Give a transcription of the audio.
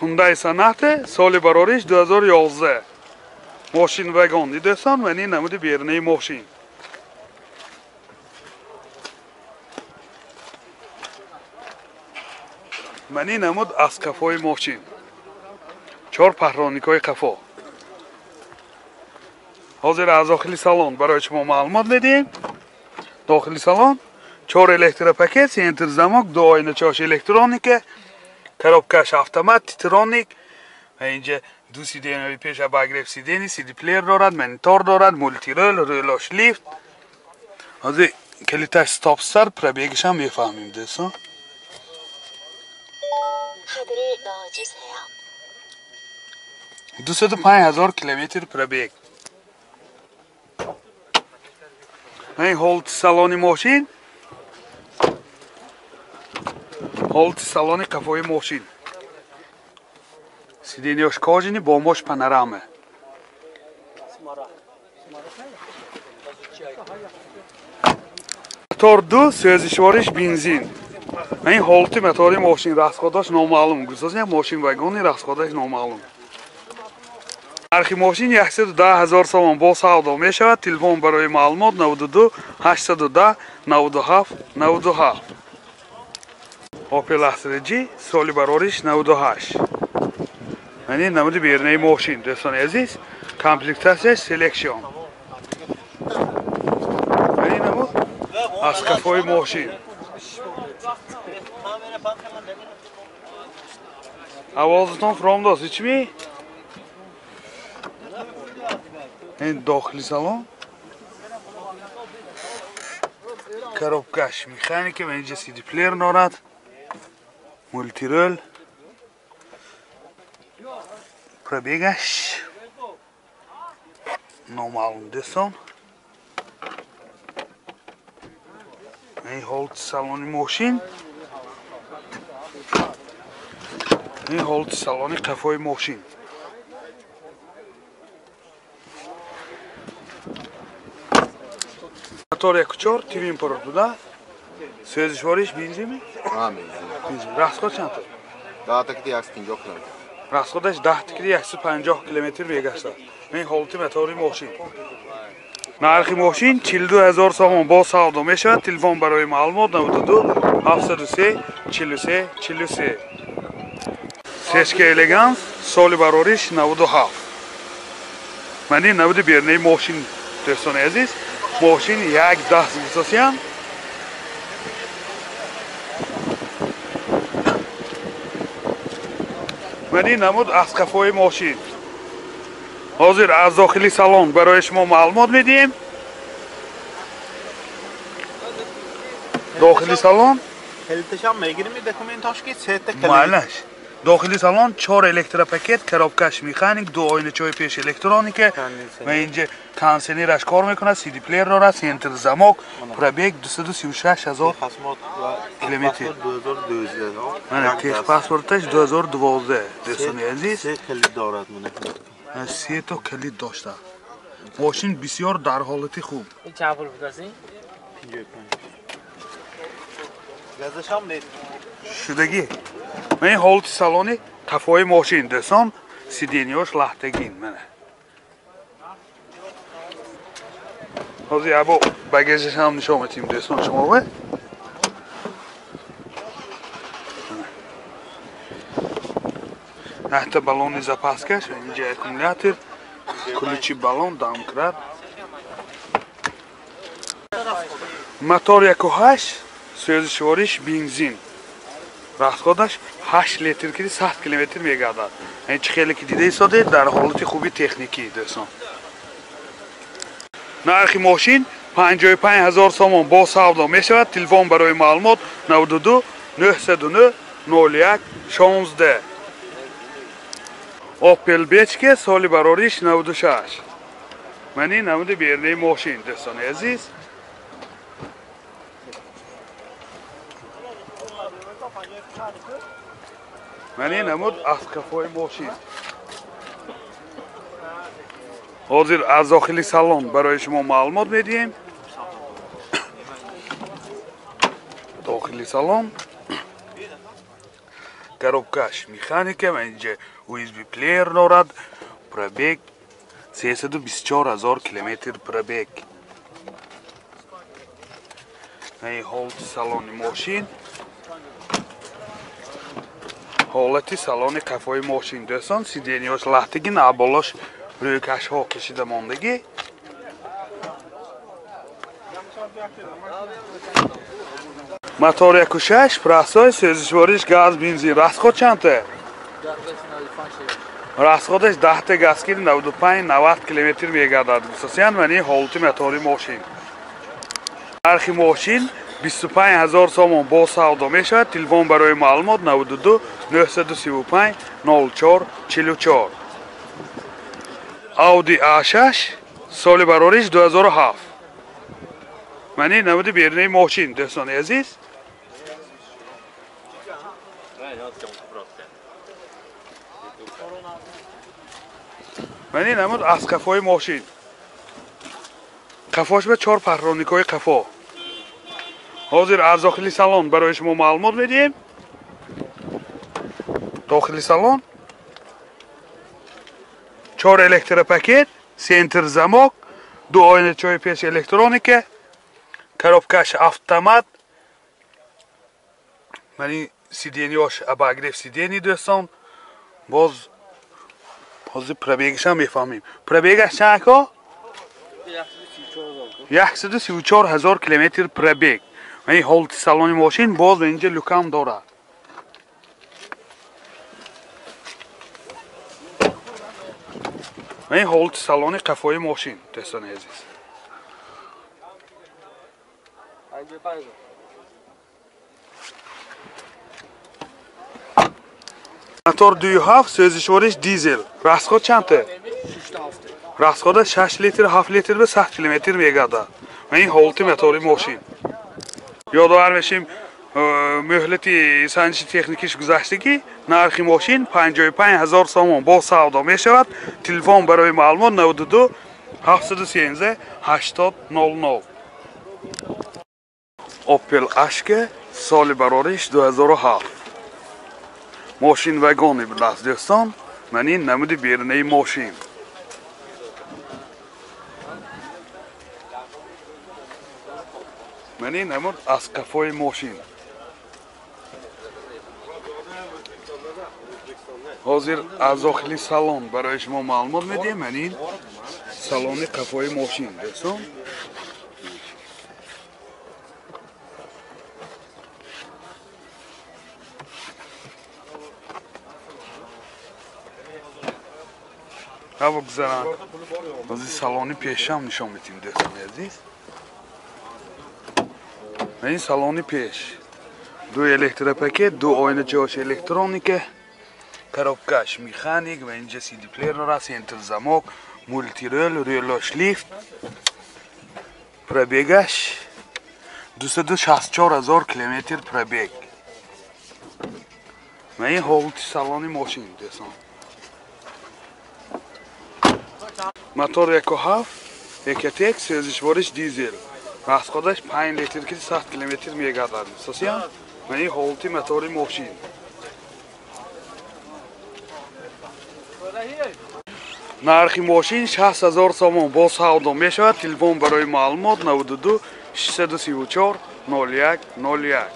Hyundai Sonata соли барориш 2011. Мошин вагон дӯстон, ва ин намуди берунаи мошин. Ман ин намуд аз қафои мошин. 4 паҳроникҳои қафо. Ҳозир аз дохили салон барои шумо маълумот медиҳем. Дохили салон 4 электропакет, центр замок, 2 оиначаҳош электроника, коробкаш автомат, титроник ва инҷа ду сиденьяи пеш обогрев сиденья, CD-плеер дорад, монитор дорад, мултирол, рӯлош лифт. Ҳозир калиташ стоп-стар, пробегаш ҳам мефаҳмем дӯстон. 205,000 километр пробег. Ин ҳолати салони мошин, ҳолати салони қафои мошин. Сиденьяш кожини, бомош панорама. Мотор 2, сӯзишвориш бензин. Ин ҳолати мотори мошин, расходаш номаълум. Гузошт мошин вагони, расходаш номаълум. Нархи мошин 110,000 сомон бо савдо мешавад. Телефон барои маълумот 92 810 97 97. Opel Astra G соли барориш 98. Мани намуди берунаи мошин дӯстони азиз, комплектатсияш Selection. Мани намуд аз қафои мошин. Овозатон фромдост, ичми? Ин дохили салон, коробкаш механика ва инҷа CD-плеер дорад, мултирол, пробегаш номаълум дӯстон. Ин ҳолати салони мошин, ин ҳолати салони қафои мошин. Мотор 1.4 твин порт буда. Сӯзишвориш бензин? Ҳа, бензин. Расход чанд? 10 такиди 150 километр. Расходаш 10 такиди 150 километр мегаштад. Ин ҳолати мотори мошин. Нархи мошин 42,000 сомон бо савдо мешавад. Телефон барои маълумот 92 703 43 43. Сечка Элеганс соли барориш 97. Ман ин намуди берунаи мошин дӯстони азиз. Мошин як даст гусосиян. Ман ин намуд аз қафои мошин. Ҳозир аз дохили салон барои шумо маълумот медиҳем. Дохили салон калиташам мегирем документаш ки сета калит. Маълаш. Дохили салон 4 электропакет, коробкаш механик, 2 оиначаҳои пеш электроника ва инҷа кондиционераш кор мекунад, CD-плеер дорад, центр замок, пробег 236,000 километр. 2012. Техпаспорташ 2012. Дӯстони азиз, се калит дорад. Се то калит дошта. Мошин бисёр дар ҳолати хуб. Чанд пул будааст? 55. Газашам нест. Шудагӣ. Ман ҳолати салони қафои мошин дӯстон, сиденьяш лаҳтагин мана. Ҳозир або багажаш ҳам нишон медиҳем дӯстон шумо. Ҳатто баллони запаскаш, инҷа аккумулятор, ключи баллон, домкрат. Мотор 1.8, сӯзишвориш бензин. Расходаш 8 литр ки 100 километр мегардад. Ин чӣ хеле ки дида истодед дар ҳолати хуби техникӣ дӯстон. Нархи мошин 55,000 сомон бо савдо мешавад. Телефон барои маълумот 92 909 01 16. Opel Бечке соли барориш 96. Ман ин намуди берунаи мошин дӯстони азиз. Ман ин намуд аз қафои мошин. Ҳозир аз дохили салон барои шумо маълумот медиҳем. Дохили салон Коробкаш механика, ва инҷа USB плеер дорад. Пробег 324 ҳазор километр пробег. Ин ҳолати салони мошин. Ҳолати салони қафои мошин дӯстон, сиденияш лахтагӣ, наболош рӯйкашҳо кашида мондагӣ. Мотор 1.6, простой, сӯзишвориш газ, бензин. Расход чандта? Расходаш 10 газ ки 95-90 километр мегардад. Гусасиян мани ҳолати мотори мошин. Нархи мошин 25 ҳазор сомон бо савдо мешавад. Телефон барои маълумот 92 935 04 44. Audi A6 соли барориш 2007. Мани намуди берунаи мошин дӯстони азиз. Мани намуд аз қафои мошин. Қафош ба 4 парроникҳои қафо. Ҳозир аз дохили салон барои шумо маълумот медиҳем. Дохили салон 4 электропакет, центр замок, 2 оиначаҳои пеш электроника, коробкаш автомат. Мани сиденияш обогрев сидени дӯстон. Боз ҳозир пробегашам мефаҳмем. Пробегаш чанд ко? 134 ҳазор километр пробег. Мани ҳолати салони мошин боз инҷа люкам дорад. Мани ҳолати салони қафои мошин дӯстони азиз. Мотор 2.7, сӯзишвориш дизел. Расход чандта? Расхода 6 литр, 7 литр ба 100 километр мегардад. Мани ҳолати мотори мошин. Ёдовар мешем, мӯҳлати санҷиши техникиш гузаштагӣ, нархи мошин 55 ҳазор сомон бо савдо мешавад. Телефон барои маълумот 92 713 80 00. Opel Ashka соли барориш 2007. Мошин вагони будааст дӯстон. Мани намуди берунаи мошин. Мани намуд аз қафои мошин. Ҳозир аз дохили салон барои шумо маълумот медиҳем. Мани салони қафои мошин дӯстон. Ҳаво гузаранд. Ҳозир салони пешам нишон медиҳем дӯстони азиз. Ин салони пеш. 2 электропакет, 2 оиначаҳош электроника, коробкаш механик ва инҷа CD плеер дорад, центр замок, мултирол, рӯлош лифт. Пробегаш 264 ҳазор километр пробег. Ва ин ҳолати салони мошин дӯстон. Мотор 1.7, Экотек, сӯзишвориш дизел. Расходаш 5 литр ки 100 километр мегардад. Сосиян, мани ҳолати мотори мошин. Нархи мошин 60 ҳазор сомон бо савдо мешавад. Телефон барои маълумот 92 634 01 01.